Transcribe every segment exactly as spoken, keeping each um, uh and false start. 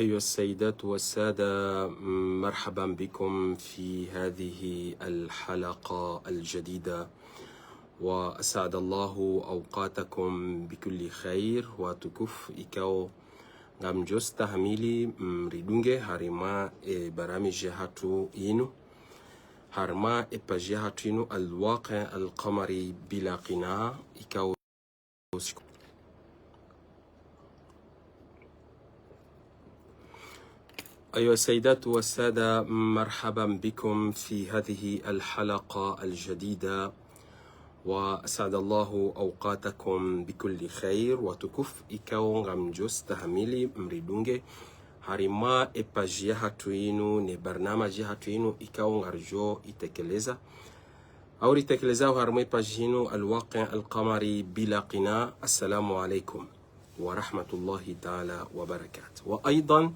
أيها السيدات والسادة، مرحبا بكم في هذه الحلقة الجديدة، وأسعد الله أوقاتكم بكل خير. Watukufu ikao ngamdjo stahamili mridunge harimwa e barnamaji yahatru yinu, harimwa e page yahatru yinu, Al-Waqi' Al-Qamari Bila Qina, ikao أيها السيدات والسادة، مرحبا بكم في هذه الحلقة الجديدة، وأسعد الله أوقاتكم بكل خير. Watukufu ikao ngamdjo stahamili mridunge harimwa e page yahatru yinu ne barnamaji yahatru yinu ikao ngaridjo itekeleza, au ritekelezao harimwa e page yinu, Al-Waqi' Al-Qamari Bila Qina. Assalamu alaikum wa rahmatullahi ta'ala wa barakatuh. Wa aidan,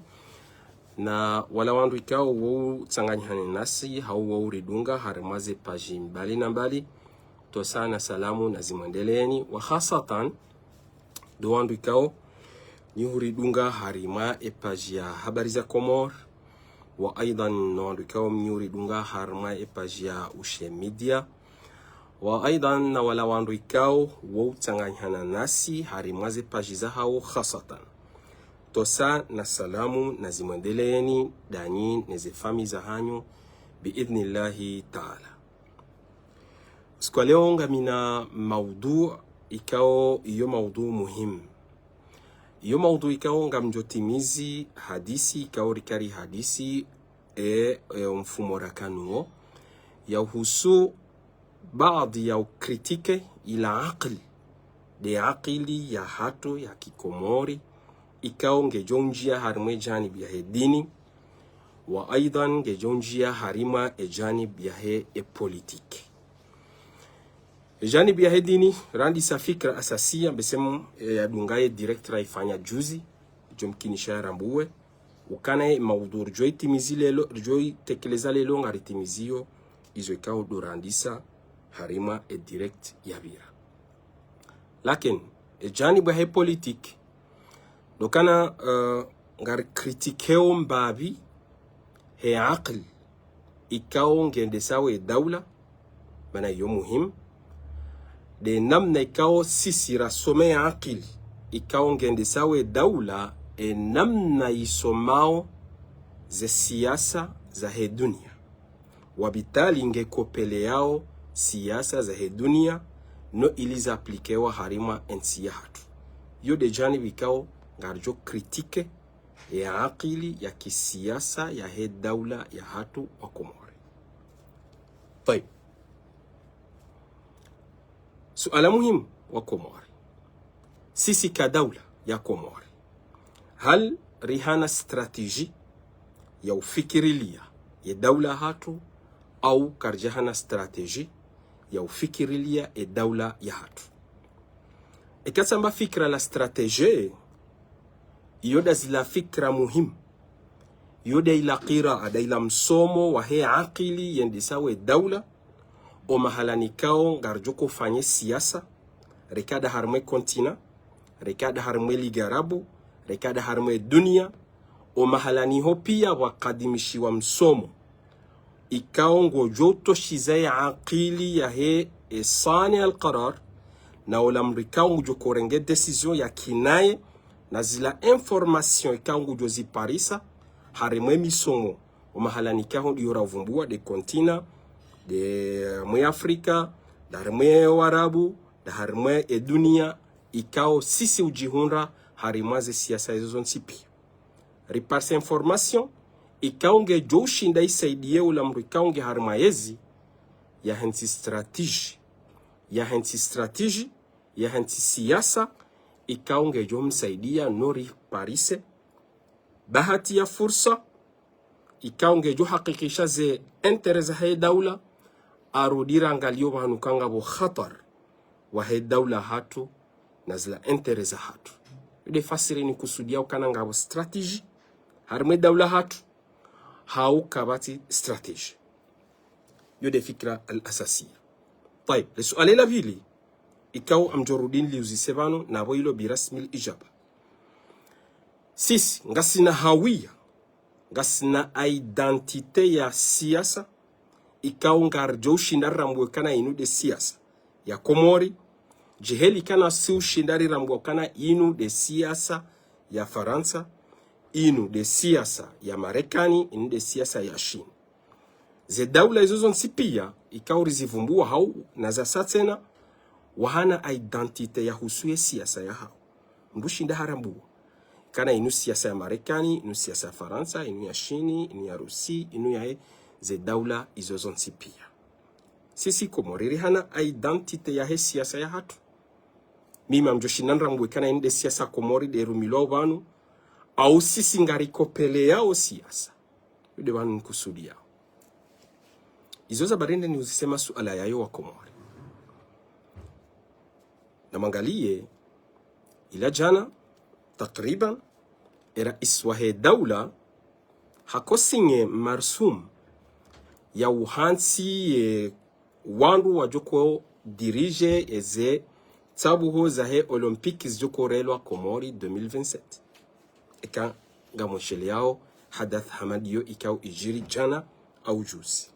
na wala wandru ikao wo utsanganyihana nasi, hau wo uridunga harimwa ze page mbali na mbali, ntsosa na salamu nazimwendeleeni, wa khasatan ndo wandru ikao nyi huridunga harimwa e page ya Habari za Komori, wa aidan no wandru ikao nyi huridunga harimwa e page ya Ushe Media, wa aidan na wala wandru ikao wo utsanganyihana nasi harimwa ze page zahao khasatan. Ntsosa na salamu nazimwendeleeni, ndanyi ne ze famiyi zahanyu, biidhnillahi ta'ala. Usiku wa leo ngamina maudhu ikao iyo maudhu muhimu. Iyo maudhu ikao ngamdjo timizi hadisi ikao rikari hadisi e, e mfumo rakanuo, ya uhusu baadhi ya ukritike ila akili, nde akili yahatru ya kikomori, ikao ngedjo undjia harimwa e janibu yahe dini, wa aidan ngedjo undjia harimwa e janibu yahe e politiki. E janibu yahe dini, randisa fikra asasiya, mbesemu, e, yadunga ye direct rayifanya juzi, djo mkinisha yarambuwe, ukana ye maudhu ridjo itimizi leo, ridjo itekeleza leo, ngaritimizio izo ikao ndo randisa harimwa e direct yapvira. Lakin, e janibu yahe politiki, ndo ukana, eh, ngarikritikeo mbapvi he akili ikao ngendesao e daula, mana iyo muhimu, nde namna ikao sisi rasome e akili ikao ngendesao e daula, e namna isomao ze siasa zahe dunia. Wabitali ngekopeleyao siasa zahe dunia, no ili zaplikewa harimwa e ntsi yahatru. Iyo nde janibu ikao ngaridjo kritike e akili ya kisiasa yahe daula yahatru wa Komori. Tayib. Suala muhimu wa Komori. Sisi ka daula ya Komori, hal rihana stratégie ya ufikirilia ye daula yahatru, au karidjahana stratégie ya ufikirilia e daula yahatru? Eka tsamba fikra la stratégie, iyo nda zila fikra muhimu. Iyo nda ila kiraa, nda ila msomo wahe akili yendesao e daula, o mahala nikao ngaridjo kofanye siasa, reka nda harimwa e kontina, reka nda harimwa e ligue arabu, reka nda harimwa e dunia, o mahala niho pia pvwakadimishiwa msomo ikao ngodjo utoshiza ye akili yahe e sani al-qarar, na ola mndru ikao ngudjo korenge décision yakinaye na zila information ikao ngudjo ziparisa harimwa e misomo, o mahala nikao ndiyo ravumbua nde kontina, nde mwe Afrika, nda harimwa e Warabu, nda harimwa e dunia, ikao sisi udjihundra harimwa ze siasa ezo zontsi pia. Riparisa information ikao ngedjo ushinda isaidiye ula mndru ikao nge harimwa yezi, yahentsi stratégie, yahentsi stratégie, yahentsi siasa ikao ngedjo msaidia, no riparise bahati ya fursa ikao ngedjo hakikisha ze intérêt zahe daula, arudi rangalio pvahanu ka ngapvo khatar wahe daula yahatru na zila intérêt zahatru. Iyo nde fasiri nikusudia ukana ngapvo stratégie harimwa e daula yahatru, hau kapvatsi stratégie. Iyo nde fikra al-asasiya. Tayib, le suala la pvili ikao ngamdjo rudi niliuzise pvanu, na pvo ilo birasmi al-ijaba. Sisi, ngasina hawiya, ngasina identité ya siasa, ikao ngaridjo ushinda rirambuwe kana inu nde siasa ya Komori, djiheli kana si ushinda rirambuwe kana inu nde siasa ya Farantsa, inu nde siasa ya Marekani, inu nde siasa ya Shini. Ze daula izo zontsi pia, ikao rizivumbuwa hau na zasa tsena, wahana identité ya husu ye siasa ya hao. Mndru shinda harambuwa kana inu siasa ya Marekani, inu siasa ya Farantsa, inu ya Shini, inu ya Rusi, inu yahe ze daula izo zontsi pia. Sisi Komori rihana identité yahe siasa ya hatru. Mimi ngamdjo shinda nirambuwe kana inu nde siasa Komori nde rumilwao pvanu, au sisi ngarikopeleyao siasa. Yo nde pvanu nkusudiyao. Izo za barende ni uzisema suala yayo wa Komori. Na mwangaliye, ila djana, takriban, e rais wahe daula, hako sinye marsumu ya uhantsi ye wandru wadjoko dirige eze tsabuho zahe Olympique zidjoko relwa Komori deux mille vingt-sept. Eka ngamwesheleyao hadath hama ndiyo ikao idjiri djana au juzi.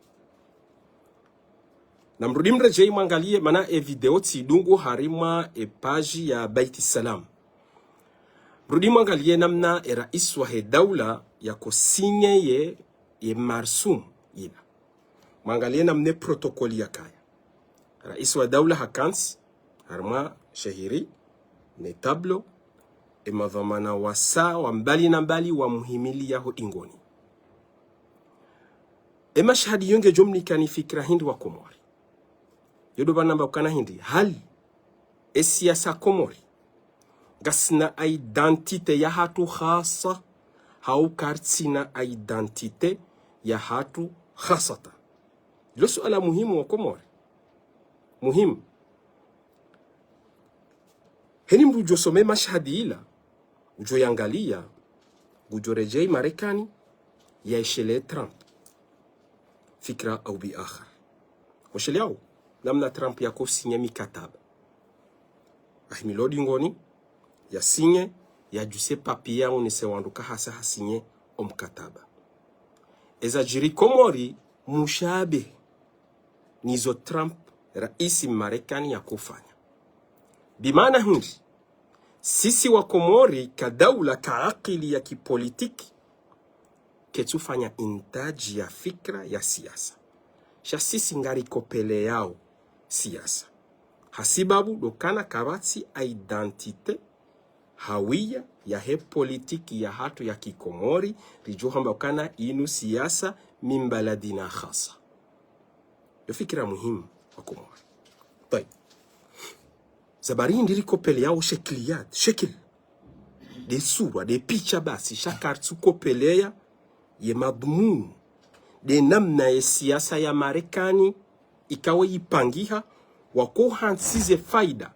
Na mrudi mredjeyi mwangaliye, mana e video tsidungu harimwa e page ya Baiti Salam. Mrudi mwangaliye namna e rais wahe daula yako sinye ye, ye marsumu ila. Mwangaliye namna e protocole yakaya. Rais wa daula hakantsi harimwa shehiri, ne tableau, e madhwamana wasa wa mbali na mbali wamuhimiliya ho dingoni. E mashahadi yo ngedjo mnikani fikira hindri wa Komori? Yo ndo pvanu namba ukana hindri, hali e siasa Komori ngasina identité ya hatru khasa, hau karitsina identité ya hatru khasatan? Lo suala muhimu wa Komori. Muhimu. Heni mndru udjo some mashahadi ila, udjo yangaliya, ngudjo redjeyi Marekani, yaeshelee Trump. Fikra au bi akhar. Mwesheleyao namna Trump yako sinye mikataba. Ahimilwa ho dingoni, ya sinye, yadjuse papier yaonese wandru ka hasa hasinye o mkataba. Eza djiri Komori mushabehi nizo Trump, rais Marekani yako fanya. Bimaana hindri, sisi wa Komori ka daula ka akili ya kipolitiki, ketsu fanya intaji ya fikra ya siasa. Sha sisi ngarikopeleyao siasa. Hasibabu ndo ukana kapvatsi identité, hawiya yahe politiki ya hatru ya kikomori, ridjo hamba ukana inu siasa min baladina khasa. Yo fikira muhimu wa Komori. Tayib. Za barende rikopeleyao shekiliyat, shekil. Nde sura, nde picha basi, sha karitsu kopeleya ye madhumuni, nde namna ye siasa ya Marekani ikao yipangiha, wako hantsi ze faida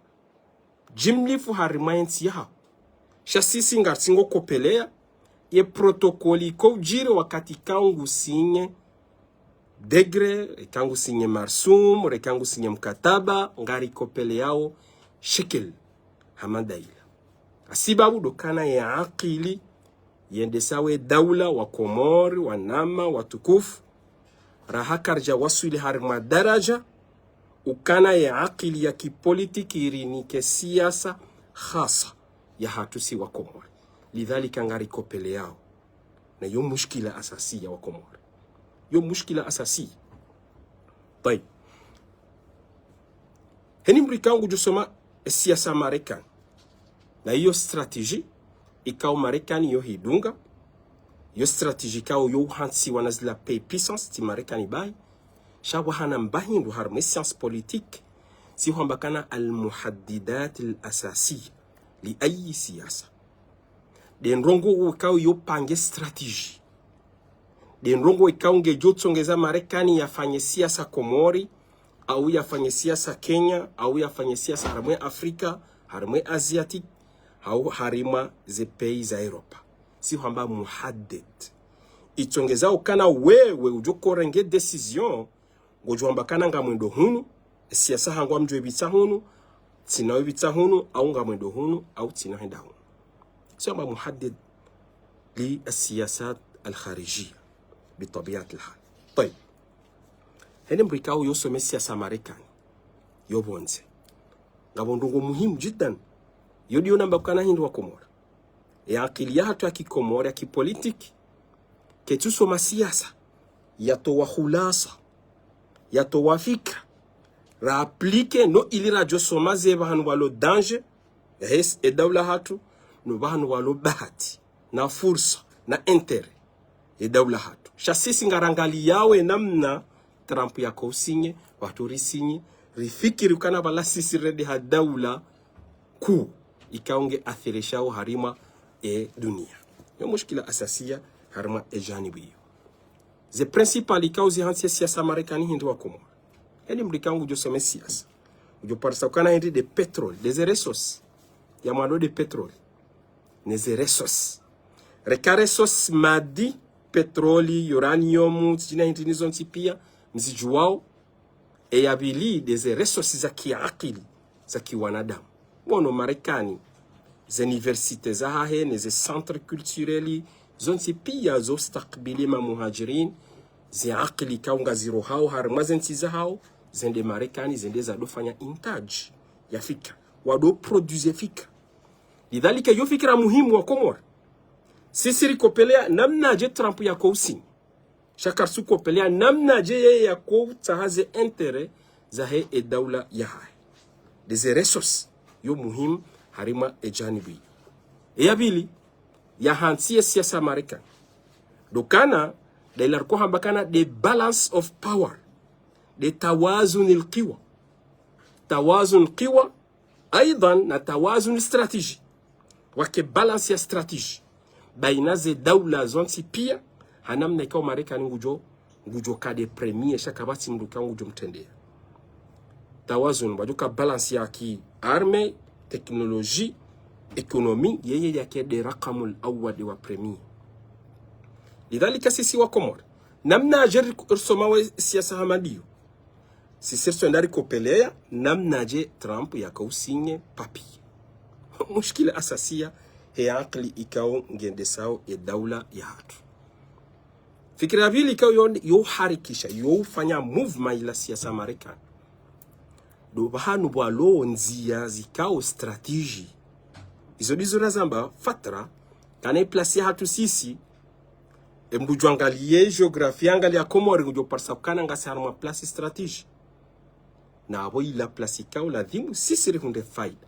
jimlifu harimwa ye ntsi yahawo. Sha sisi ngaritsingo kopeleya ye protokoli iko udjiri wakati ikao ngu sinye décret, reka ngu sinye marsumu, reka ngu sinye mkataba, ngarikopeleyao shekil hama nda ila. Hasibabu ndo ukana ye akili yendesao ye daula, wa Komori wanama watukufu, raha karidja waswili harimwa daraja ukana ye akili ya kipolitiki irinike siasa khasa ya hatru si wa Komori. Lidhalika ngarikopeleyao. Na yo mushkila asasi ya wa Komori. Yo mushkila asasi. Tayib. Heni mndru ikao ngudjo soma e siasa Marekani. Na iyo stratégie ikao Marekani yo hidunga. Iyo stratégie ikao yo uhantsiwa na zila pays puissance tsi Marekani bahi. Sha wahana mbahindru harimwa e science politique, si hwamba ukana al-muhaddidat al-asasiya li ayi siyasa. Nde ndrongoo ikao yo pange stratégie. Nde ndrongoo ikao ngedjo tsongeza Marekani yafanye siasa Komori, au yafanye siasa Kenya, au yafanye siasa harimwa Afrika, harimwa Asiatique, au harimwa ze pays za Europa. Si hwamba muhaddid. Itsongeza ukana wewe udjo korenge décision, ngodjo hamba ukana ngamwendo hunu, siasa hangu ngamdjo ipvitsa hunu, tsina ipvitsa hunu, au ngamwendo hunu, au tsina hwenda hunu. Si hwamba muhaddid للسياسات الخارجية بطبيعة الحال. طيب. Hene mdru ikao yo some siasa Marekani, yo pvondze, ngapvo ndrongoo muhimu jiddan. Yo ndiyo namba ukana hindri wa Komori. Ye akili yahatru ya kikomori ya kipolitiki, ketsu soma siasa, yatowa khulasa, yatowa fikra, ra appliquer no ili radjo soma ze pvahanu pvwalo danger, yahe ye daula yahatru, no pvahanu pvwalo bahati, na fursa, na intérêt ye daula yahatru. Sha sisi ngarangaliyao ye namna Trump yako usinye, watru risinye, rifikiri ukana pvala sisi rende ha daula kuu, ikao nge athirishao harimwa ye dunia. Yo mushkila asasiya harimwa ye janibu iyo. Ze principal ikao zihantsi ye siasa Marekani hindri wa Komori. Hene mdru ikao ngudjo some siasa, ngudjo parisa ukana hindri nde pétrole, nde ze ressources, ya mwando nde pétrole, ne ze ressources. Reka ressources madi, pétrole, uranium, tsidjina hindri nizo ntsi pia, mzidjuwao. Ye ya pvili nde ze ressources za kiakili, za kiwanadamu. Wono Marekani, ze université zahahe, ne ze centres culturels, zo ntsi pia zo stakbili ma muhajirin, ze akili ikao ngazirohao harimwa ze ntsi zahao, zende Marekani, zende zado fanya intaj ya fikra, wado produire fikra. Lidhalika yo fikra muhimu wa Komori. Sisi rikopvelea namnadje Trump yako usinye. Sha kartsu kopvelea namnadje yeye yako utsaha ze intérêt zahe ye daula yahahe. Nde ze ressources, yo muhimu harimwa ye janibu iyo. Ye ya pvili, yahantsi ye siasa Marekani, ndo ukana, nda ila riko hamba ukana nde balance of power, nde tawazun al-qiwa. Tawazun qiwa, aidhan na tawazun stratégie. Wake balance ya stratégie baina ze daula zo ntsi pia, ha namna ikao Marekani ngudjo, ngudjo ka nde premier, sha kapvatsi mdru ikao ngudjo mtrendea. Tawazun, wadjo ka balance ya ki armée, technologie, économie, yeye yake nde rakamul awwal, nde wa premier. Lidhalika sisi wa Komori, namnadje ri-, risomao ye siasa hama ndiyo. Sisi ritsonda rikopvelea namnadje Trump yako usinye papier. Mushkila asasiya he akili ikao ngendesao ye daula yahatru. Fikira ya pvili ikao yo, yo harikisha, yo ufanya mouvement ila siasa Marekani, ndo pvahanu pvwalo ndzia zikao stratégie. Izo ndizo razamba fatra, kana ye place yahatru sisi, ye mdru djo angaliye géographie, angaliya Komori, ngudjo parisa ukana ngasi harimwa place stratégie. Na apvo ila place ikao ladhimu sisi rihundre faida,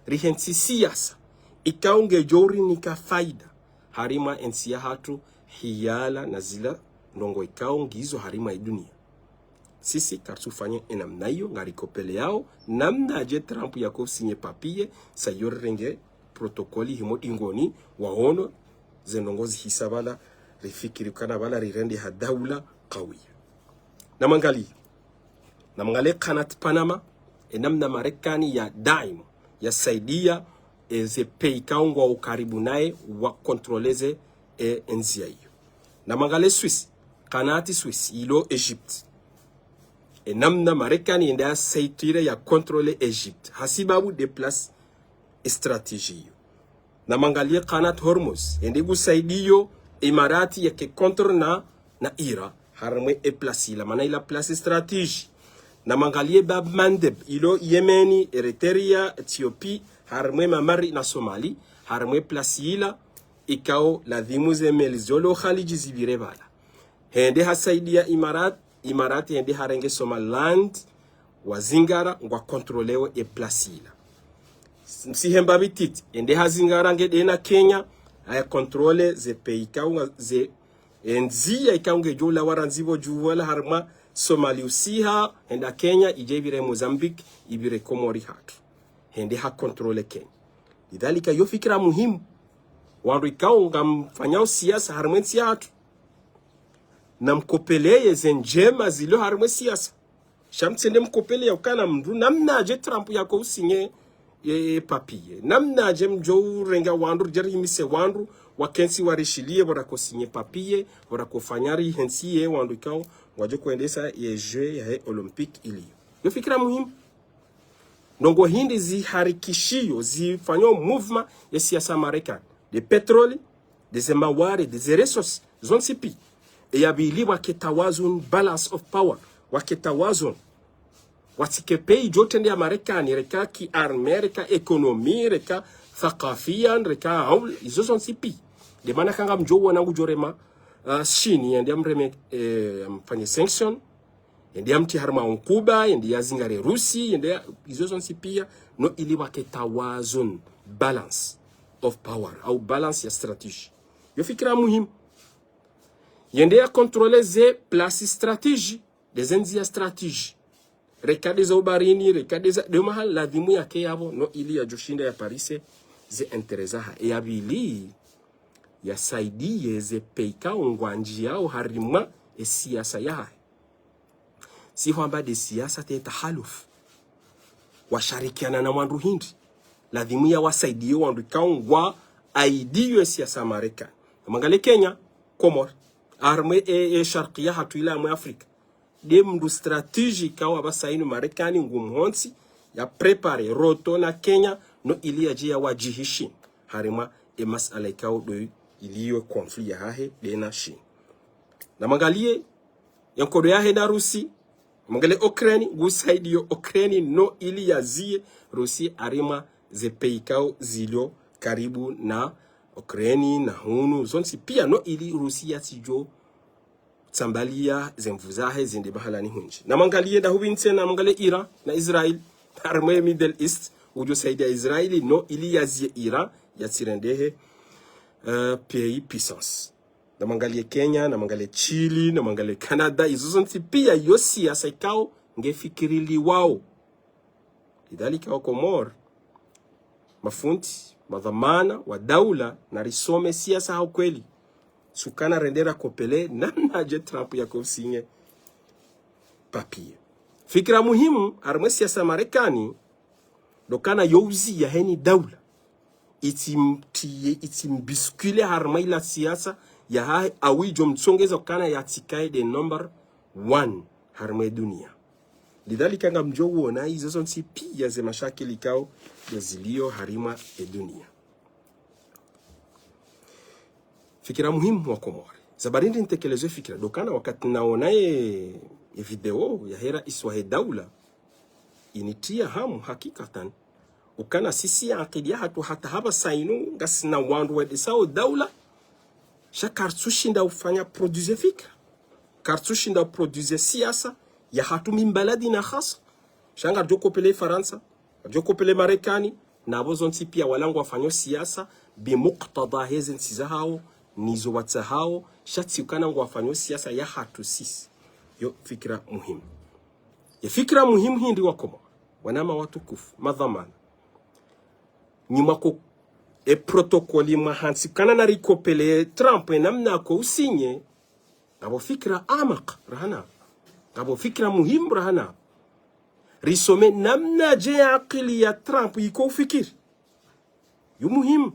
rihentsi siasa ikao ngedjo urinika faida harimwa ye ntsi yahatru, hiyala na zila ndrongoo ikao ngizo harimwa ye dunia. Sisi kartsu fanya ye namna iyo, ngarikopveleao namnadje Trump yako usinye papier, sa iyo rirenge protokoli himo dingoni, waono ze ndrongoo zihisa pvala, rifikiri ukana pvala rirende ha daula kawiya. Namangaliye, namangaliye Kanat Panama, ye namna Marekani ya daimu, ya saidia, ye ze pays ikao ngwao ukaribu naye wa contrôler ze, ye ndzia iyo. Namangaliye Suisse, Kanat Suisse, ilo Egypte. Ye namna Marekani yende ya saitire ya contrôler Egypte, hasibabu nde place stratégie iyo. Namangaliye Kanat Hormuz, yende ngusaidio Imarati yake contre na, na Iran, harimwa ye place ila, mana ila place stratégie. Namangaliye Bab Mandeb, ilo Yemeni, Eritrea, Ethiopie, harimwa Mamari na Somali, harimwa ye place ila, ikao ladhimu ze meli zolo Khaliji zipvire pvala. Hende hasaidia Imarat, Imarat hende harenge Somaliland, wazingara, ngwa contrôleo ye place ila. Msihe mbapvi titi, hende hazingara ngede na Kenya, haya contrôler ze pays ikao nga-, ze, ye ndzia ikao ngedjo ula warandzi pvo dju pvala harimwa Somali usiha, henda Kenya, idje ipvire Mozambique, ipvire Komori hatru. Hende ha contrôler Kenya. Lidhalika yo fikira muhimu. Wandru ikao ngamfanyao siasa harimwa ye ntsi yahatru, namkopveleye ze ndjema zilo harimwa ye siasa. Sha mtsende mkopveleya ukana mndru namnadje Trump yako usinye ye, ye papier. Namnadje mdjo urenga wandru, ridje rihimise wandru, wakentsi warishiliye, pvo rako sinye papier, pvo rako fanya rihentsiye wandru ikao ngwadjo kwendesa ye jeux yahe Olympique iliyo. Yo fikira muhimu. Ndrongoo hindri ziharikishiyo, zifanyao mouvement ye siasa Marekani. Nde pétrole, Ndeze mawari, ndeze ressources, zontsi pia. Eya pvili wake tawazun, balance of power. Wake tawazun. Watsike pays djo trende ya Marekani, reka ki armée, reka économie, reka thakafiyan, reka haul, izo zontsi pia. Ndemana kangamdjo wona ngudjo rema, uh, Chine, yende yamreme, eh, yamfanye sanction, yende yamtrie harumwa unkuba, yende yazingare Russie, yende ya, izo zontsi pia, no ili wake tawazun, balance of power, au balance ya stratégie. Yo fikira muhimu. Yende ya contrôler ze places stratégiques, ndeze ndziya stratégiques. Reka ndeza ubaharini, reka ndeza, nde mahala ladhimu yake yapvo, no ili yadjoshinda yaparise ze intérêts zahahe. Eya pvili, yasaidie ze pays ikao ngwandjiao harimwa e siasa yahahe. Tsi hwamba nde siasa te tahaluf. Washarikiana na wandru hindri. Ladhimu yawasaidie wandru ikao ngwa aidio e siasa ya Marekani. Mwangalie Kenya, Komori. Harimwa e, e shariki yahatru ila harimwa Afrika. Nde mndru stratégique ikao apvasa inu Marekani ngumhontsi, ya préparer Ruto na Kenya, no ili yadje yawadjihishe. Harimwa e masala ikao ndo iliyo conflit yahahe, nde na Chine. Namwangalie, ya nkodo yahe na Russie, namwangalie Ukraine, ngusaidio Ukraine, no ili yazie Russie harimwa ze pays ikao zilio karibu na Ukraine, na hunu, zontsi pia no ili Russie yatsidjo tsambalia ze nvu zahe zende mahalani hundji. Namwangalie ndahupvi ntsena, namwangalie Iran na Israel, harimwa e Middle East, udjo saidia Israel, no ili yazie Iran, yatsirendehe, euh, pays puissance. Namwangalie Kenya, namwangalie Chile, namwangalie Canada, izo zontsi pia yo siasa ikao ngefikiriliwao. Lidhalika wa Komori, mafundi, madhwamana wa daula, narisome siasa ha ukweli. Tsi ukana rende rakopelee namnadje Trump yako usinye papier. Fikira muhimu harimwa e siasa ya Marekani, ndo ukana yo uziya heni daula itsimtrie, itsimbiskile harimwa ila siasa yahahe, au idjo mtsongeza ukana yatsikaye nde number one harimwa e dunia. Lidhalika ngamdjo wona izo zontsi pia ze mashakili ikao nde zilio harimwa e dunia. Fikira muhimu wa Komori. Za barindi ntekelezo fikira. Ndo ukana wakati naona e, e video yahe raisi wahe daula, initria hamu hakikatan. Ukana sisi akili yahatru hata hapvasa inu, ngasina wandru wendesao daula, sha karitsushinda ufanya produire fikira. Karitsushinda produire siasa yahatru min baladina khasa. Sha ngaridjo kopelee Farantsa, ngaridjo kopelee Marekani, na pvo zontsi pia wala ngwafanyo siasa bimuktadha heze ntsi zahao, nizo watsahao, sha tsi ukana ngwafanyo siasa yahatru sisi. Yo fikira muhimu. Ye fikira muhimu hindri wa Komori, wanama watukufu, madhwamana. Nyi mwako e protokoli mwahantsi ukana narikopelee Trump e namna yako usinye, ngapvo fikira amaq rahana. Ngapvo fikira muhimu rahana. Risome namnadje akili ya Trump yiko ufikiri. Yo muhimu.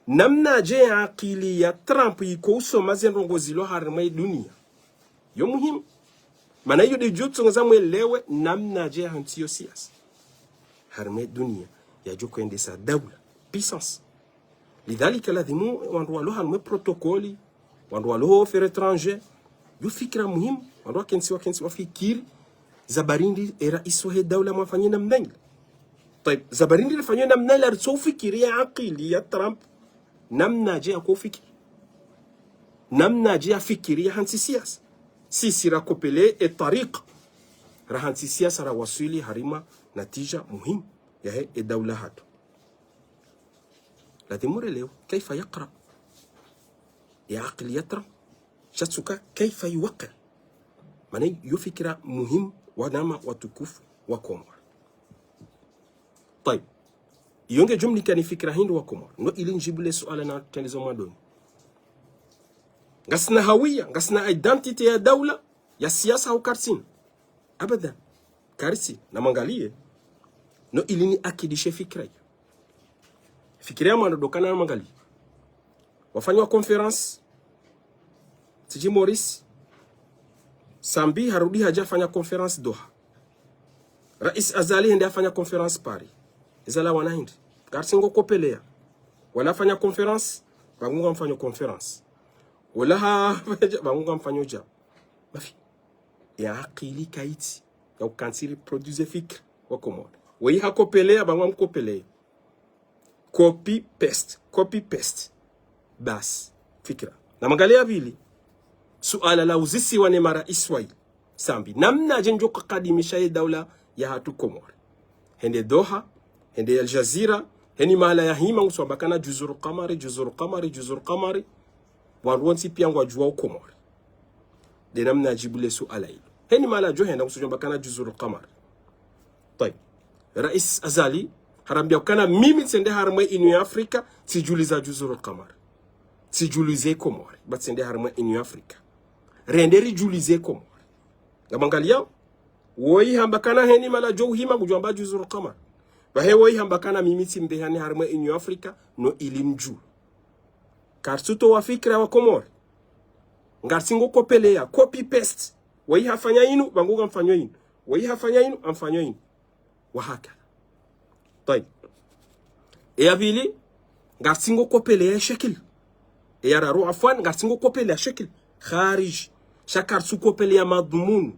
Namnadje akili ya Trump yiko usoma ze ndrongoo zilo harimwa e dunia. Yo muhimu. Mana iyo ndedjo tsongeza mwelewe namnadje hantsi yo siasa harimwa e dunia yadjo kwendesa daula, puissance. Lidhalika ladhimu wandru walo harimwa e protokoli, wandru walo ho affaires étrangères, yo fikira muhimu, wandru wakentsi, wakentsi wafikiri, za barindi e raisi wahe daula mwafanye namna ile. Tayib, za barindi rifanye namna ile, ritso ufikiri ya akili ya Trump, namnadje yako ufikiri. Namnadje yafikiri yahantsi siasa. Sisi rakopelee e tariq, rahantsi siasa rawaswili harimwa natija muhimu yahe e daula hatru. Ladhimu relewe, kaifa yaqra. Ya akili ya Trump. Sha tsi uka kaifa yuwaqi'. Mana yo fikira muhimu wanama watukufu wa Komori. Tayib. Iyo ngedjo mnikani fikira hindri wa Komori. No ili ndjibu le suala natrendeza mwandoni. Ngasina hawiya, ngasina identité ya daula, ya siasa hau karitsina. Abadan. Karitsina, namwangalie. No ili niakidishe fikira iyo. Fikira ya mwando ndo ukana namwangalie. Wafanya conférence, tsidji Maurice, Sambi harudi hadja hafanya conférence Doha. Raisi Azali hende hafanya conférence Paris. Ezalawana hindri. Karitsi ngokopelea. Wala hafanya conférence Pvangu ngamfanyo conférence. Wola ha, pvangu ngamfanyo dja. Mafi. Ya akili kayitsi. Ya ukantsi ri produire fikra wa Komori. Woyi hakopelea, pvangu ngamkopelea. Copy paste, copy paste. Basi, fikira. Na mwangalie ya pvili. Suala la uzisiwa ne mara Israel. Sambi. Namnadje ndjo kakadimisha ye daula yahatru Komori. Hende Doha, hende Al Jazeera, heni mahala ya hima nguso wamba kana Juzur Kamari, Juzur Kamari, Juzur Kamari. Wandru wontsi pia ngwadjuwao Komori. Nde namna ajibu le suala ilo. Heni mahala djo henda nguso djo wamba kana Juzur Kamari. Tayib. Rais Azali, harambia kana mimi tsende harumwa Union Africa, tsidjuliza Juzur Kamari. Tsidjulize Komori, ba tsende harumwa Union Africa. Rende ridjulize Komori. Ngamwangaliao, woyi hamba kana heni mahala djo uhima ngudjo wamba Juzur Kamari. Pvahe woyi hamba kana mimi tsimbe hani harumwa Union Africa, no ili mdju. Kartsutowa fikira wa Komori. Ngartsingo kopelea, copy paste. Woyi hafanya inu, pvangu ngamfanyo inu. Woyi hafanya inu, ngamfanyo inu. Wahakadha. Tayib. E ya pvili, ngartsingo kopelea shekil. E ya raru, afwan, ngartsingo kopelea shekil. Kharij. Sha kartsu kopelea madhumunu.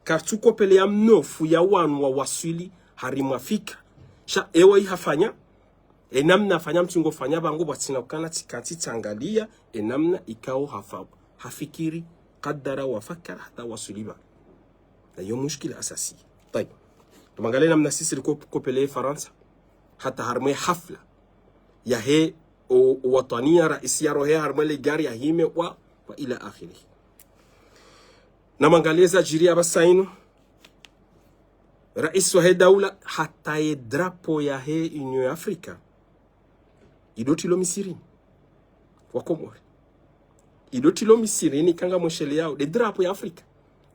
Kartsu kopelea mnofu ya wanu wawaswili harumwa fikra. Sha ewa ihafanya, e namna afanya mtsingo fanya pvangu pvwatsina kana tsikantsi tsangalia, e namna ikao hafa-, hafikiri, kadara wa fakara hata waswili pvanu. Na iyo mushkila asasi. Tayib. Tumwangalie namna sisi riko-, kopelea Farantsa. Hata harumwa hafla. Yahe o, o watwaniya raisi yarohe harumwa le gari yahime wa, wa ila akhirih. Na mwangalie zadjiri apvasa inu. Rais wahe daula hata ye drapeau yahe Union Africa. Idotilo misirini. Wa Komori. Idotilo misirini kanga mwesheleao. Nde drapeau ya Afrika.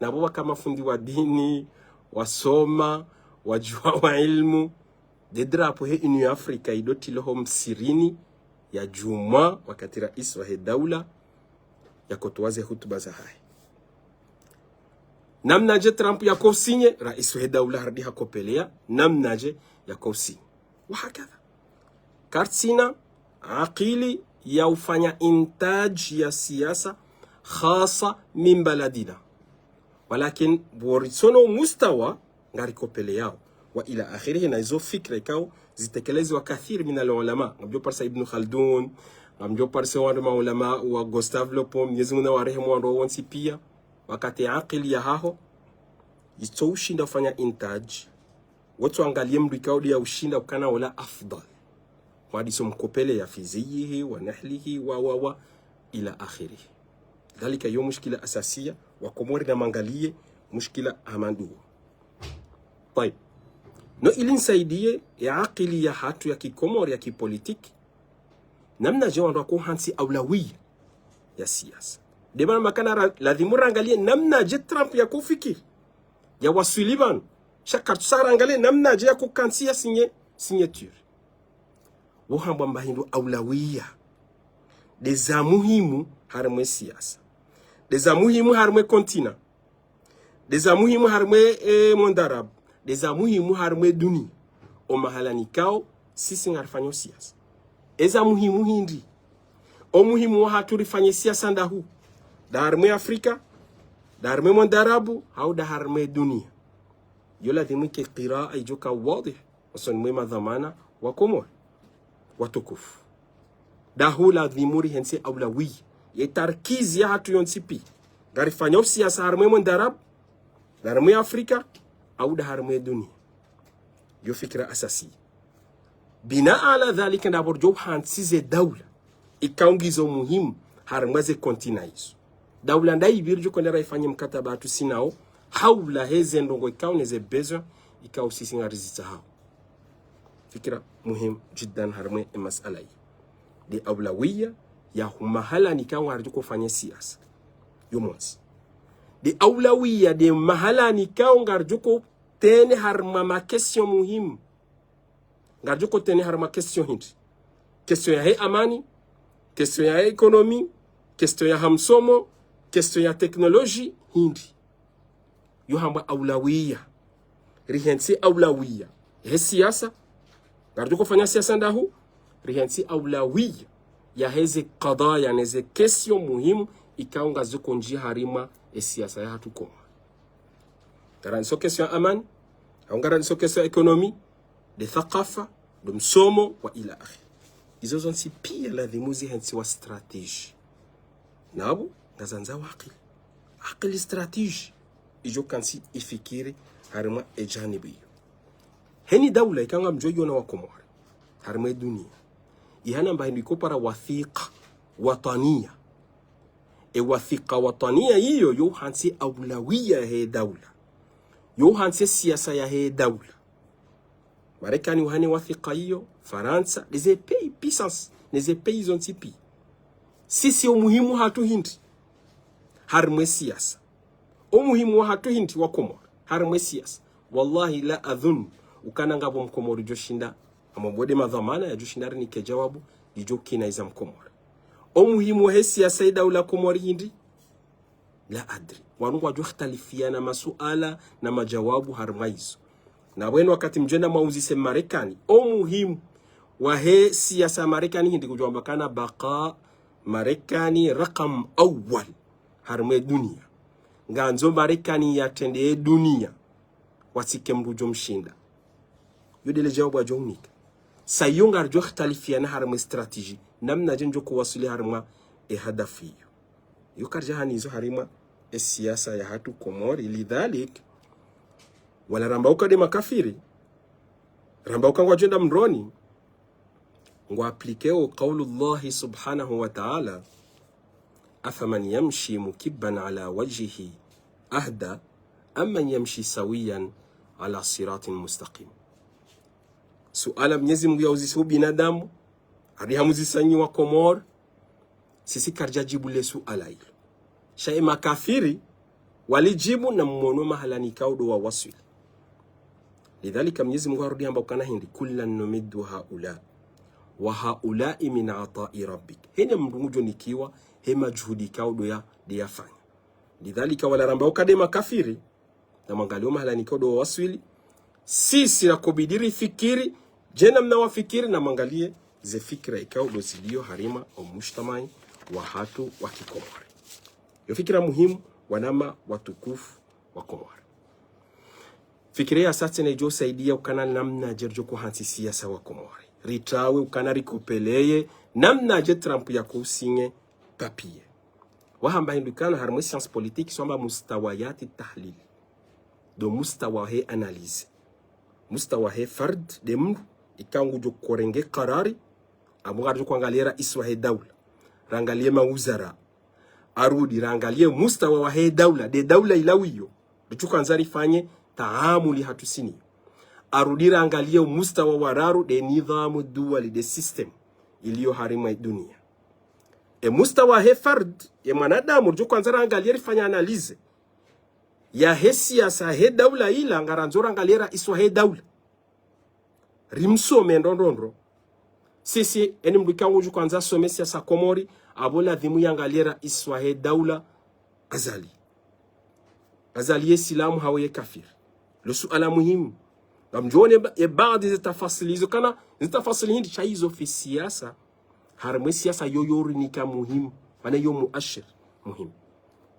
Na pvo pvaka mafundi wa dini, wasoma, wadjuwa wa ilmu. Nde drapeau he Union Africa idotilo ho msirini ya djumwa wakati rais wahe daula yakotowa ze hutuba zahahe. Namnadje Trump yakousinye, rais wahe daula harudi hakopelea, namnadje yakousinye. Wahakadha. Kartsina akili ya ufanya intaj ya siasa khasa min baladina. Walakin, pvo ritsono mustawa, ngarikopeleao. Wa ila akhirih, na izo fikra ikao, zitekelezi wa kathiri mina al ulama. Ngamdjo parisa Ibn Khaldun, ngamdjo parisa wandru maulama wa Gustave Le Bon, Mwenyezi Mungu nawarehemu wandru wontsi pia. Wakati akili yahaho, itso ushinda ufanya intaj. Wotso angalie mndru ikao nde ya ushinda ukana wola afdal. Wadiso mkopelea fiziyihi, wa nahlihi, wa, wa, wa, ila akhirih. Dhalika yo mushkila asasiya, wa Komori na mwangalie, mushkila hama nduwo. Tayib. No ili nisaidiye, ya akili yahatru ya kikomori ya kipolitiki, namnadje wandru wako hantsi aulawiya ya siasa. Nde mana makana ra-, ladhimu rangalie namnadje Trump yakofikiri. Ya waswili pvanu. Sha kartsusa rangalie namnadje yakokantsi ya sinye, signature. Wo hambwa mba hindru aulawiya. Nde za muhimu harumwa siasa. Nde za muhimu harumwa kontina. Nde za muhimu harumwa, e, monde arabe. Nde za muhimu harumwa duniya. O mahala nikao, sisi ngarifanyao siasa. Eza muhimu hindri. O muhimu wahatru rifanye siasa ndahu. Nda harumwa Afrika, nda harumwa monde arabe, hau nda harumwa duniya. Yo ladhimu ike kiraa idjoka wadhih. Osoni mwe madhwamana wa Komori. Watukufu. Ndahu ladhimu rihentsi aulawiya. Ye tarkizi yahatru yontsi pia. Ngarifanyao siasa harumwa monde arabe, nda harumwa Afrika, au nda harumwa duniya. Yo fikira asasi. Bina ala dhalika ndapvo ridjo hantsi ze daula. Ikao ngizo muhimu, harumwa ze kontina izo. Daula ndayipvi ridjo kwenda rayifanye mkataba hatru sinao, haula heze ndrongo ikao neze besoin, ikao sisi ngarizitsahao. Fikira muhimu jiddan harumwa e masala yi. Nde aulawiya, ya hu mahala nikao ngaridjo kofanya siasa. Yo montsi. Nde aulawiya, nde mahala nikao ngaridjo kotrene harumwa ma question muhimu. Ngaridjo kotrene harumwa question hindri. Question yahe amani, question yahe économie, question yaha msomo, question ya technologie, hindri. Yo hambwa aulawiya. Rihentsi aulawiya. He siasa. Ngaridjo kofanya siasa ndahu. Rihentsi aulawiya. yaheze kadhaya neze question muhimu ikao ngazikondji harimwa e siasa yahatru Komori. Ngarandiso question ya amani, au ngarandiso question ya économie, de thakafa, de msomo, wa ila akhiri. Izo zontsi pia ladhimu zihentsiwa stratégie. Napvo, ngazandzao akili. Akili stratégie. Idjo kantsi ifikiri harimwa e janibu iyo. Heni daula ikao ngamdjo yona wa Komori harimwa e dunia, ihana mba hindru ikopara wathika watania. E wathika watania iyo yo uhantsi aulawiya he daula. Yo uhantsi siasa yahe daula. Marekani uhane wathika iyo, Farantsa, neze pays puissance, neze pays zontsi pia. Sisi o muhimu hatru hindri harimwa e siasa. O muhimu wahatru hindri wa Komori harimwa e siasa. Wallahi la adhunnu ukana ngapvo Mkomori djoshinda, ama mbo nde madhwamana yadjoshinda yarinike jawabu, lidjo kina iza Mkomori. O muhimu wahe siasa ye daula Komori hindri? La adri. Wanu ngwadjo ikhtalifiana masuala na majawabu harimwa izo. Na bwenu wakati mdjenda mwauzise Marekani, o muhimu wahe siasa Marekani hindri, kudjo wamba kana baka Marekani rakam awwal harimwa e dunia. Ngandzo Marekani yatrende e dunia, watsike mndru djo mshinda. Yo nde le jawabu wadjo unika. Sa iyo ngaridjo ikhtalifiana harimwa e stratégie, namnadje ndjo kowaswili harimwa e hadafu iyo. Iyo karidja hanizo harimwa e siasa yahatru Komori, lidhalik, wala ramba uka nde makafiri, ramba uka ngwadjenda mroni, ngwa appliquéo qawlu Allahi subhanahu wa ta'ala, أفمن يمشي مكبا على وجهه أهدى أمن يمشي سويا على صراط مستقيم. Suala Mnyezi Mungu yauzisa ubinadamu, hadi hamuzisa nyi wa Komori, sisi karidja djibu le suala ilo. Sha e makafiri, walidjibu na mwono mahalani ikao ndo wawaswili. Lidhalika Mnyezi Mungu harudi hamba ukana hindri, كلا نمد هؤلاء وهؤلاء من عطاء ربك. Hene mndru ngudjo nikiwa he majuhudi ikao ndo ya, nde yafanya. Lidhalika wala ramba uka nde makafiri, na mwangalie mahalani ikao ndo wawaswili. Sisi rakobidi rifikiri, dje namna wafikiri, na mwangalie ze fikira ikao ndo zilio harimwa o mujtamai wahatru wa Kikomori. Yo fikira muhimu, wananya watukufu wa Komori. Fikira ya satse ne djo saidia ukana namnadje ridjo kohantsi siasa wa Komori. Ritawe ukana rikopeleye namnadje Trump yako usinye papier. Wahamba hindru ikana harimwa e science politique swamba mustawayati tahlil. Ndo mustawa he analyse. Mustawa he fard nde mndru ikao ngudjo korenge karari, apvo ngaridjo kwangalia raisi wahe daula, rangalie mawuzara. Arudi rangalie mustawa wahe daula, nde daula ilawiyo, ritsu kandza rifanye taamuli hatru siniyo. Arudi rangalie mustawa wa raru, nde nidhamu duwali, nde système ilio harimwa e dunia. E mustawa he fard, ye mwanadamu, ridjo kandza rangalie rifanye analyse yahe siasa he daula ila, ngarandzo rangalie raisi wahe daula. Rimsome ndro ndro ndro. Sisi, heni mndru ikao ngudjo kandza some siasa Komori, apvo ladhimu yangalie raisi wahe daula Azali. Azali ye silamu hau ye kafiri? Lo suala muhimu. Ngamdjo one ba-, e baadhi ze tafasili izo kana, ze tafasili hindri sha izo fi siasa. Harimwa e siasa yo yo rinika muhimu. Mana yo muashir muhimu.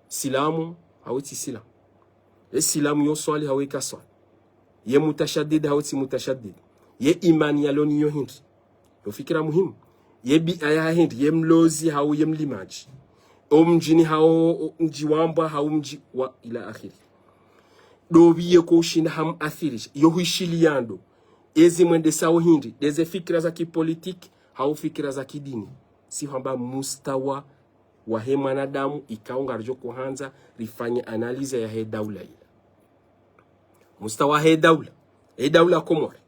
Silamu hau tsi silamu. Ye silamu yo swali hau kaswali. Ye mutashadid hau tsi mutashadid. Ye imani yalo nayo hindri? Yo fikira muhimu. Ye bia yahe hindri? Ye mlozi hau ye mlimadji? O mdjini hau o mdji wa mbwa hau mdji wa ila akhiri. Ndo pvi yeko ushinda hamuathirisha. Yo huishiliya ndo. Ezi mwendesao hindri? Ndeze fikira za kipolitiki hau fikira za kidini? Si hwamba mustawa wahe mwanadamu ikao ngaridjo kohandza rifanye analyse yahe daula ila. Mustawa wahe daula. E daula Komori.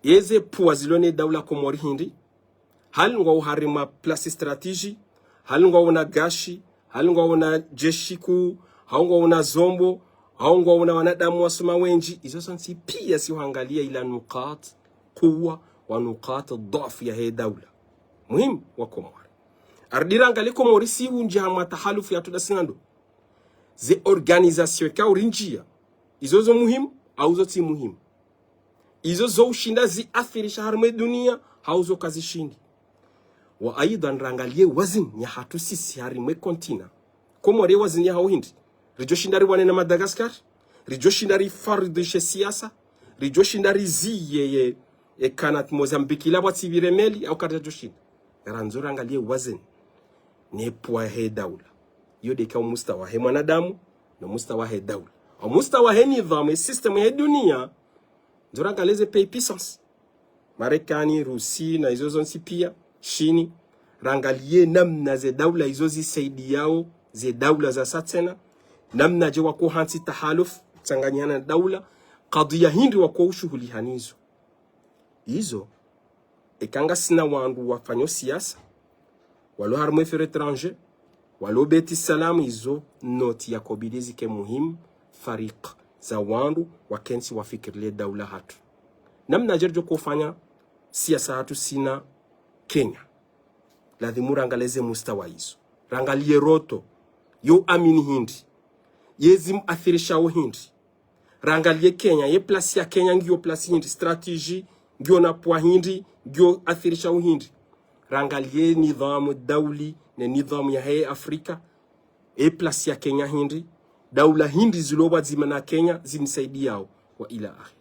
Eze pvwa zilo ne daula Komori hindri? Hali ngwao harimwa place stratégie, hali ngwao na gashi, hali ngwao na jeshi kuu, hau ngwao na zombo, hau ngwao na wanadamu wasoma wendji, izo zontsi pia si huangalia ila nukat kuwa wa nukat dhwafu yahe daula. Muhimu wa Komori. Arudi rangalie Komori si undji hamwa tahalufu ya tuda singando. Ze organisation ikao rindjia, izo zo muhimu, hau zo tsi muhimu? Izo zo ushinda ziathirisha harimwa e dunia, hau zo kazishindi? Wa aidhan, rangalie wazini yahatru sisi harimwa e kontina. Komori wazini yahawo hindri? Ridjoshinda riwane na Madagascar? Ridjoshinda rifaridhishe siasa? Ridjoshinda riziye ye, ye kanat Mozambique ila pvwatsipvire meli au karidjoshinda? Ngarandzo rangalie wazini ne pvwa he daula. Iyo de ka o mustawa he mwanadamu, no mustawa he daula. O mustawa he nidhamu, e système he dunia, ndzo rangalie ze pays puissance. Marekani, Rusi, na izo zontsi pia, Shini. Rangalie namna ze daula izo zisaidiyao ze daula za sa tsena, namna dje wako hantsi tahaluf, tsanganyihana na daula, kadhiya hindri wako ushuhulihana izo. Izo, eka ngasina wandru wafanyao siasa, walo harimwa affaires étrangères, walo Beit Salam, izo noti yakobidi zike muhimu, farik za wandru wakentsi wafikirile daula hatru. Namna dje ridjo kofanya siasa hatru sina Kenya. Ladhimu rangalie ze mustawa izo. Rangalie Ruto, yo amini hindri. Ye zimuathirishao hindri. Rangalie Kenya, ye place ya Kenya ngiyo place hindri, stratégie, ngiyo na pvwa hindri, ngiyo athirishao hindri. Rangalie nidhamu dauli, ne nidhamu yahe Afrika, e place ya Kenya hindri, daula hindri zilo pvwadzima na Kenya zimsaidiyao, wa ila akhiri.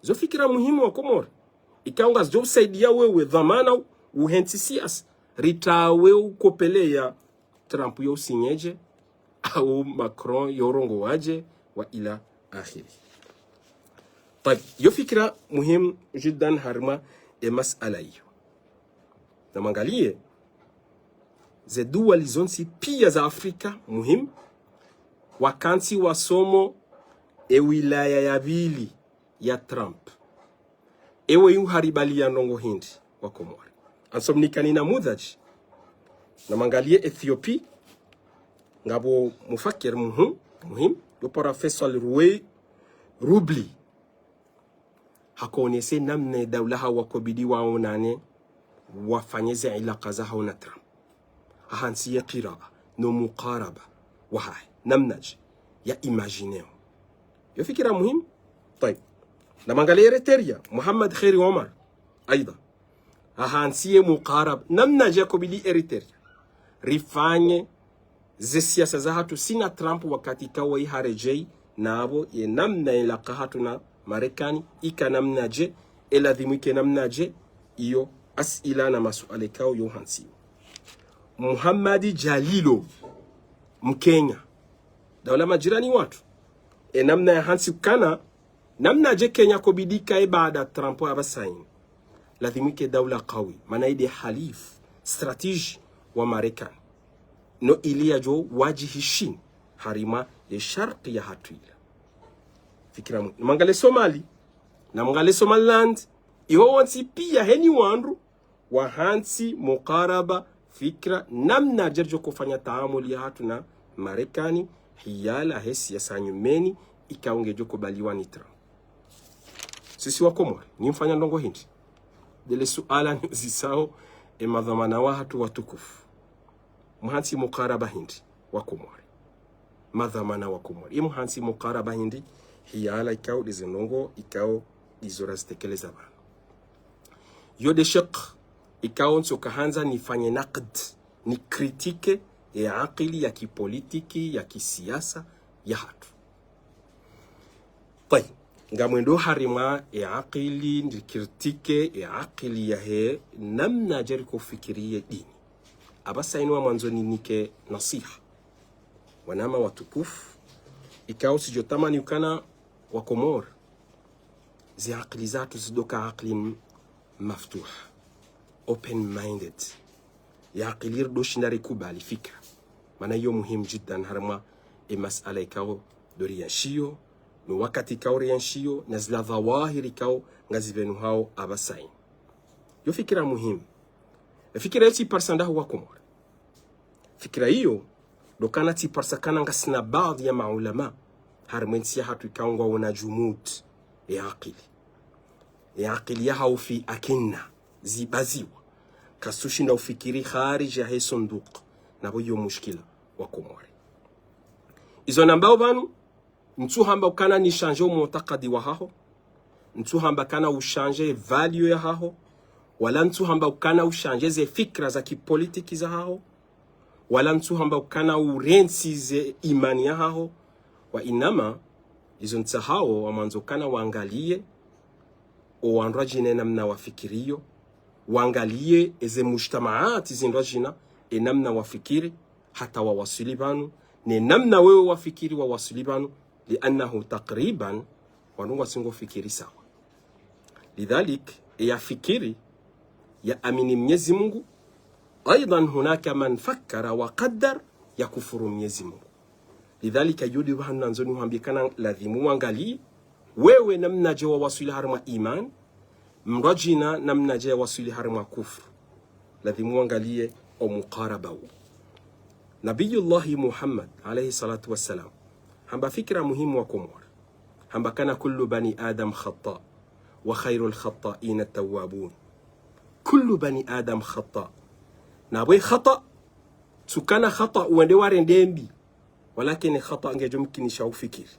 Zo fikira muhimu wa Komori. Ikao ngazidjo usaidiya wewe dhwamana uhentsi siasa. Ritawe ukopveleya Trump yo usinye dje, au Macron yo urongowa dje, wa ila akhiri. Tayib, yo fikira muhimu jiddan harimwa e masala iyo. Namwangalie, ze duwali zontsi pia za Afrika muhimu, wakantsi wasomo e wilaya ya pvili ya Trump. Ewe yu haribaliya ndrongo hindri wa Komori. Antsomnikani namudhaj. Namwangalie Ethiopie, ngapvo mufakir muhu-, muhimu, yo para Faisal Roué Roubli. Hakonese namna e daula hawo wakobidi waonane, wafanye ze ilaka zahao na Trump. Ahantsi ye kiraa, no mukaraba wahahe. Namnadje ya imagineo. Yo fikira muhimu. Tayib. Namwangalie Eritrea, Muhammad Kheiri Omar. Aidha. Ahantsi ye mukaraba. Namnadje yakobidi Eritrea rifanye ze siasa zahatru sina Trump wakati kawo iharedjei, napvo ye namna ilaka hatru na Marekani, ika namnadje, eladhimu ike namnadje, iyo asila na masuala ikao yo hantsiwa. Muhammad Jalilo, Mkenya. Daula majirani watru. E namna yahantsi ukana, namnadje Kenya kobidi ikaye baada Trump apvasa inu. Ladhimu ike daula kawi, mana ide halif, stratégie wa Marekani. No ili yadjo wadjihi Shini, harimwa ye sharqi yahatru ila. Fikira mu-, namwangalie Somali, namwangalie Somaliland, iho wontsi pia heni wandru, wahantsi mukaraba fikira namnadje ridjo kofanya taamuli yahatru na Marekani, hiyala he siasa nyumeni, ikao ngedjo kobaliwa ni Trump. Sisi wa Komori, ni mfanya ndrongo hindri? Dele suala niuzisao e madhwamana wahatru watukufu. Muhantsi mukaraba hindri wa Komori? Madhwamana wa Komori, imuhantsi mukaraba hindri, hiyala ikao dize ndrongo ikao dizo razitekeleza pvanu. Yo de shek ikao ntsoka handza nifanye naqd, ni critique e akili ya kipolitiki, ya kisiasa yahatru. Tayib, ngamwendo harimwa e akili, ndi critique e akili yahe namnadje rikofikiri ye dini. Apvasa inu ngamwandzo ninike nasiha. Wanama watukufu, ikao tsidjo tamani ukana wa Komori, ze akili zahatru zidoka akili m-, maftuha, open-minded. Ya akili ridoshinda rikubali fikira. Mana iyo muhimu jiddan harimwa e masala ikao ndo rienshiyo, no wakati ikao rienshiyo, na zila dhawahiri ikao ngazipvenuhao apvasa inu. Yo fikira muhimu. E fikira yo tsiparisa ndahu wa Komori. Fikira iyo, ndo kana tsiparisa kana ngasina baadhi ya maulama harimwa entsi yahatru ikao ngwaona jumud e akili. E akili yahao fi akinna, zibaziwa. Kasushinda ufikiri kharij yahe sunduk, napvo iyo mushkila wa Komori. Izo nambao pvanu, ntsuhamba ukana ni changer o mu'takadi wahaho. Ntsuhamba kana u changer value yahaho. Wala ntsuhamba ukana ushanje ze fikra za kipolitiki zahaho. Wala ntsuhamba ukana urentsi ze imani yahaho. Wa inama, izo ntsahao, wamwandzo ukana wangaliye, o wandru wadjina e namna wafikiriyo, wangaliye eze mujtamaati zindru wadjina e namna wafikiri, hata wawaswili pvanu, ne namna wewe wafikiri wawaswili pvanu, liannahu takriban, wandru ngwatsi ngofikiri sawa. Lidhalik, e yafikiri, yaamini Mnyezi Mungu, aidan hunaka man fakkara wa qaddar, yakufuru Mnyezi Mungu. Lidhalika, iyo de pvahanu nandzo nihwambiye ukana ladhimu wangaliye, wewe namnadje wawaswili harimwa iman, mndru wadjina namnadje yawaswili harimwa kufru. Ladhimu wangaliye o mukaraba wo. Nabiyullahi Muhammad, alayhi salatu wassalam, hamba fikira muhimu wa Komori. Hamba ukana kullu bani Adam khata, wa khairul khata'ina tawwabun. Kullu bani Adam khata. Na bwe khata, tsukana khata uwende warende mbi. Walakini khata ngedjo mkinisha ufikiri.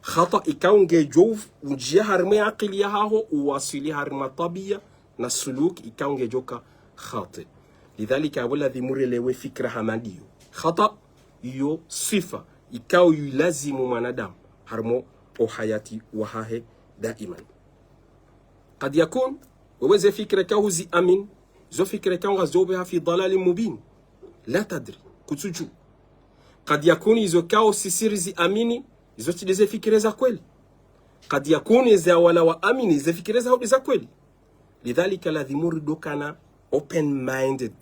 Khata ikao ngedjo uf-, undjia harimwa akili yahaho, uwaswili harimwa tabiya na suluk ikao ngedjo ka khati. Lidhalika, apvo ladhimu relewe fikira hama ndiyo. Khata iyo swifa ikao yuilazimu mwanadamu harimwa o hayati wahahe daiman. Kad yakun, wewe ze fikira ikao huziamini, zo fikira ikao ngazopve ha fi dalalin mubin. La tadri, kutsudju. Kad yakun izo ikao sisi riziamini, izo tsi de ze fikira za kweli. Kad yakun eze wala waamini, ze fikira za hodi za kweli. Lidhalika ladhimu ridokana open-minded.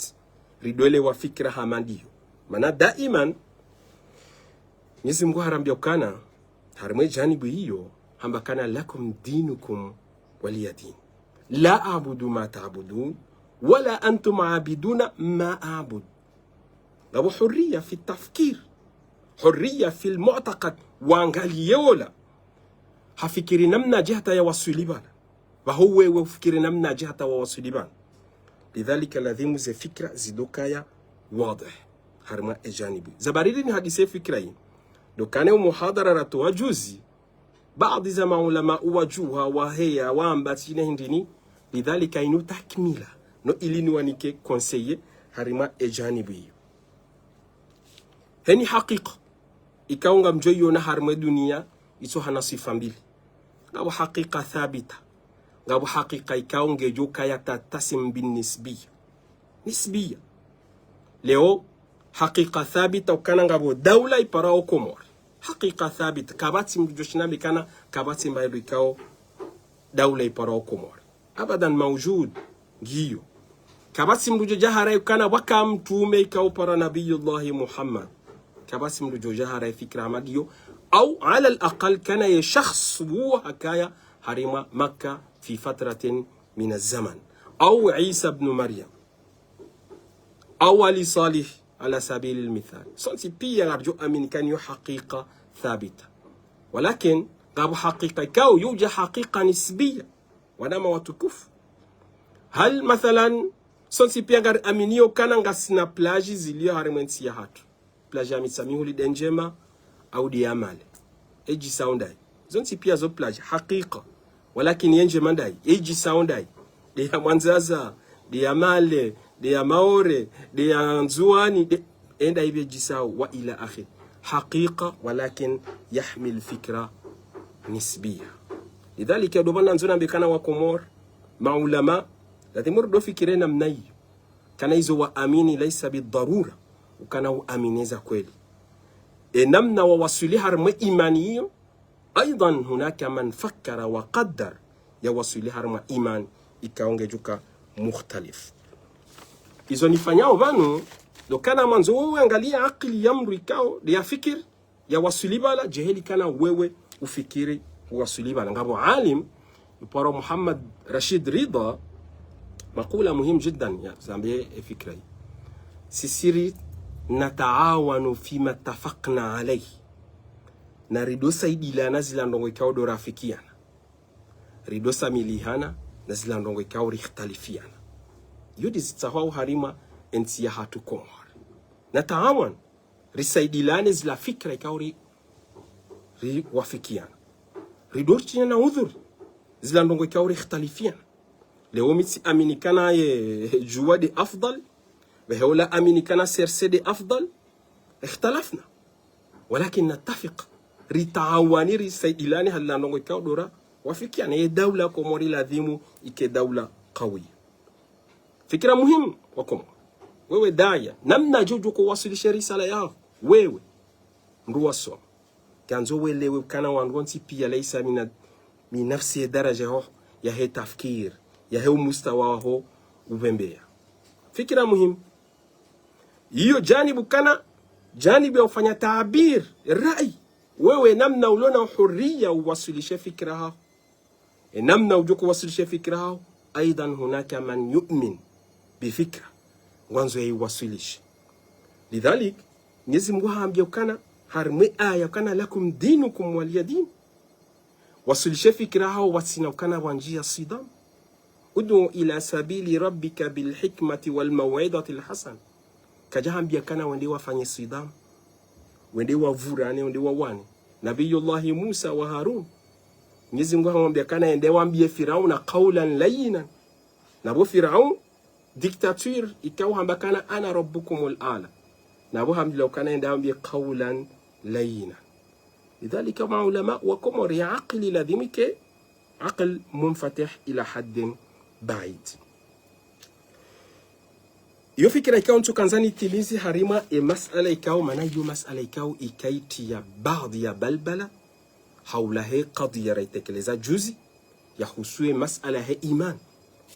Ridwelewa fikira hama ndiyo. Mana daiman, Mnyezi Mungu harambia ukana, harimwa e janibu iyo, hamba ukana lakum dinukum waliya din. La a'budu ma ta'budun, wala antum abiduna ma a'bud. Ngapvo hurriya fi tafkir, hurriya fil mu'taqad, wangaliye ola hafikiri namnadje hata yawaswili pvala. Pvaho wewe ufikiri namnadje hata wawaswili pvanu. Lidhalika ladhimu ze fikira zidokaya wadih harimwa e janibu. Za baridi nihadise fikira yi. Ndo ukana o muhadhara ratowa juzi, baadhi za maulama uwadjuha, waheya, wamba tsi ne hindrini, lidhalika inu takmila, no ili niwanike conseil harimwa e janibu iyo. Heni hakika, ikao ngamdjo iona harimwa e duniya, itso hana swifa mbili. Ngapvo hakika thabita, ngapvo hakika ikao ngedjo kaya tatasim bin nisbiya. Nisbiya. Leo, hakika thabita ukana ngapvo daula iparwao Komori. Hakika thabita, kapvatsi mndru djo shinda yambe ukana kapvatsi mbaye ndo ikao daula iparwao Komori. Abadan, maujud, ngiyo. Kapvatsi mndru djo dja harayi ukana pvwaka mtrume ikao uparwa Nabiyullahi Muhammad. Kapvatsi mndru djo dja harayi fikira hama ndiyo. Au, ala al-aqal, ukana ye shakhs uwo hakaya harimwa Makka fi fatratin mina zaman. Au Isa ibn Maryam. Au Ali Salih, ala sabili al-mithal. Sontsi pia ngaridjo amini ukana iyo hakika thabita. Walakin, ngapvo hakika ikao yo udja hakika nisbiya. Wananya watukufu. Hal, mathalan, sontsi pia ngariaminio ukana ngasina plage zilio harimwa e ntsi yahatru. Plage ya Mitsamihuli de ndjema, au de ya male. E djisao ndayi. Zontsi pia zo plage, hakika. Walakini ye ndjema ndayi, e djisao ndayi. De ya Mwandzaza, de ya male, de ya Maore, de ya Ndzuwani, de, e ndayi be djisao, wa ila akhir. Hakika, walakin yahmil fikra nisbiya. Lidhalika, ndo pvanu nandzo nambe ukana wa Komori, maulama, ladhimu ridofikiri namna iyo. Ukana izo waamini laysa bidharura ukana uamini za kweli. E namna wawaswili harimwa e imani iyo, aidan hunaka man fakkara wa qaddar, yawaswili harimwa e imani ikao ngedjo ka mukhtalif. Izo nifanyao pvanu, ndo ukana mwandzo wewe angalia akili ya mndru ikao, de yafikiri, yawaswili pvala, djeheli ukana wewe ufikiri uwaswili pvala. Ngapvo alim, uparwao Muhammad Rashid Ridha, makula muhimu jiddan, yazambe e fikira yi. Sisi ri nataawanu fima ittafaqna alayhi. Na rido saidilana zila ndrongoo ikao ndo rafikiana. Rido samilihana na zila ndrongoo ikao rikhtalifiana. Iyo de zitsahwao harimwa e ntsi yahatru Komori. Nataawanu. Risaidilane zila fikira ikao ri, riwafikiana. Rido ritsina udhuri zila ndrongoo ikao rikhtalifiana. Leo mi tsi amini kana ye djuwa nde afdal, pvehe ola amini kana serse nde afdal. Ikhtalafna. Walakin nattafiq. Ritaawani, risaidilani, hali la ndrongoo ikao ndo ra wafikiana. Ye daula Komori ladhimu ike daula kawiya. Fikira muhimu wa Komori. Wewe daya, namna djo djo ko wasilishe risala yaho. Wewe. Mndru wasoma. Ngandzo welewe ukana wandru wontsi piya laysa mina, min nafsi ye daraja yaho, yahe tafkir, yahe umustawa waho upvembeya. Fikira muhimu. Iyo janibu kana, janibu ya ufanya taabir, rai. Wewe namna ulona uhuriya uwasilishe fikira haho. E namna udjo ko wasilishe fikira haho, أيضا هناك من يؤمن بفكرة. Ngwandzo ya iwasilishe. Lidhalik, Mwenyezi Mungu hambia ukana, harimwa ye aya ukana, لكم دينكم ولي دين. Wasilishe fikira haho watsina ukana wandjiya sidam. ادع إلى سبيل ربك بالحكمة والموعظة الحسنة. Kadja hambia kana wende wafanye sidam. Wende wavurane, wende wawane. Nabiyullahi Musa wa Harun. Mwenyezi Mungu hamwambia kana yende wambie Firauna قولا لينا. Na pvo Firaun, dictature, ikao hamba kana أنا ربكم الأعلى. Na pvo hamdila ukana yende wambie قولا لينا. Lidhalika maulama wa Komori, akili ladhimu ike, akili munfatih ila haddin baid. Iyo fikira ikao ntsu kandza nitimizi harimwa ye masala ikao, mana iyo masala ikao ikaitiya baadhi ya balbala, haula he kadhiya raitekeleza juzi, yahusu ye masala he iman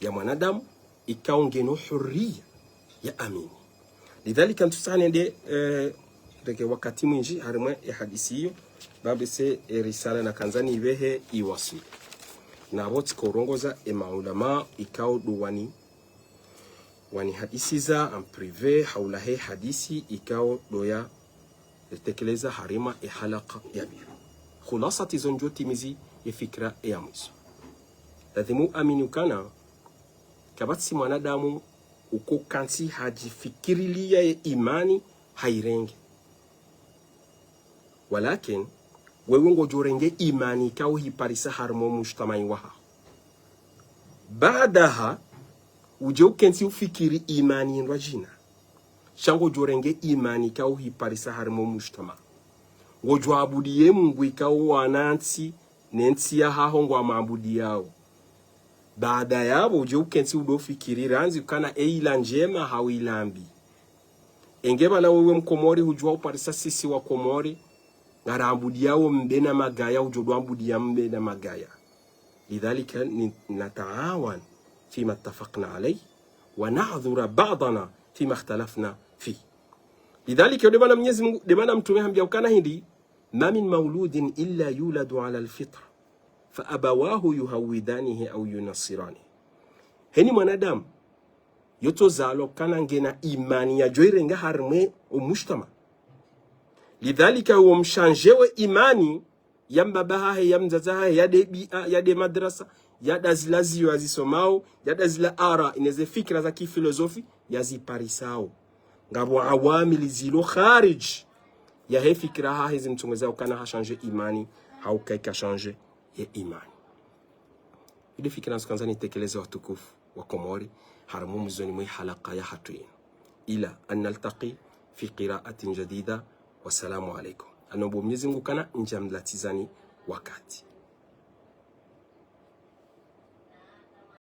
ya mwanadamu, ikao ngena huriya ya amini. Lidhalika ntsu tsaha nende, eh, reke wakati mwindji harimwa ye hadisi iyo, ba bese ye risala nakandza nipvehe iwaswili. Na pvo tsiko urongoza ye maulama ikao ndo wani, wani hadisiza en privé, haula he hadisi ikao ndo ya ritekeleza harimwa ye halaka ya pvili. Khulasati zo ndjo timizi ye fikira ya mwiso. Ladhimu amini ukana, kapvatsi mwanadamu uko kantsi hadjifikiriliya ye imani hairenge. Walakin, wewe ngodjo renge imani ikao hiparisa harimwa mujtamai wahaho. Baadaha, udje ukentsi ufikiri imani ndrwadjina. Sha ngodjo renge imani ikao hiparisa harimwa mujtama. Ngodjo abudiye Mungu ikao wanantsi, ne ntsi yahaho ngwamabudiyao. Baada yapvo, udje ukentsi udo fikiri randzi ukana ye ila ndjema hau ila mbi. Enge pvala wewe Mkomori hudjuwa uparisa sisi Wakomori, ngarambudiyao mbe na magaya, udjo ndo ambudiya mbe na magaya. لذلك نتعاون فيما اتفقنا عليه ونعذر بعضنا فيما اختلفنا فيه. Lidhalika, yo nde mana Mwenyezi Mungu, nde mana Mtrume hambia ukana hindri, ما من مولود إلا يولد على الفطرة فأبواه يهودانه أو ينصرانه. Heni mwanadamu, yo tso zalwa ukana ngena imani yadjo irenga harimwa wo mujtama. Lidhalika, wo mshanje we imani, ya mbaba hahe, ya mdzadze hahe, ya nde bia, ya nde madrasa, ya nda zila ziyo yazisomao, ya nda zila ara, ine ze fikira za kifilozofi, yaziparisao. Ngapvo awamili zilo kharij yahe fikira hahe zimtsongeza ukana hashanje imani, hau kaika shanje ye imani. Ile fikira ntsu kandza nitekeleze watukufu wa Komori, harimwa mwizoni mwe halaka yahatru yinu. إلى أن نلتقي في قراءة جديدة. والسلام عليكم. Anombo Mwenyezi Mungu ukana ndja mlatizani wakati.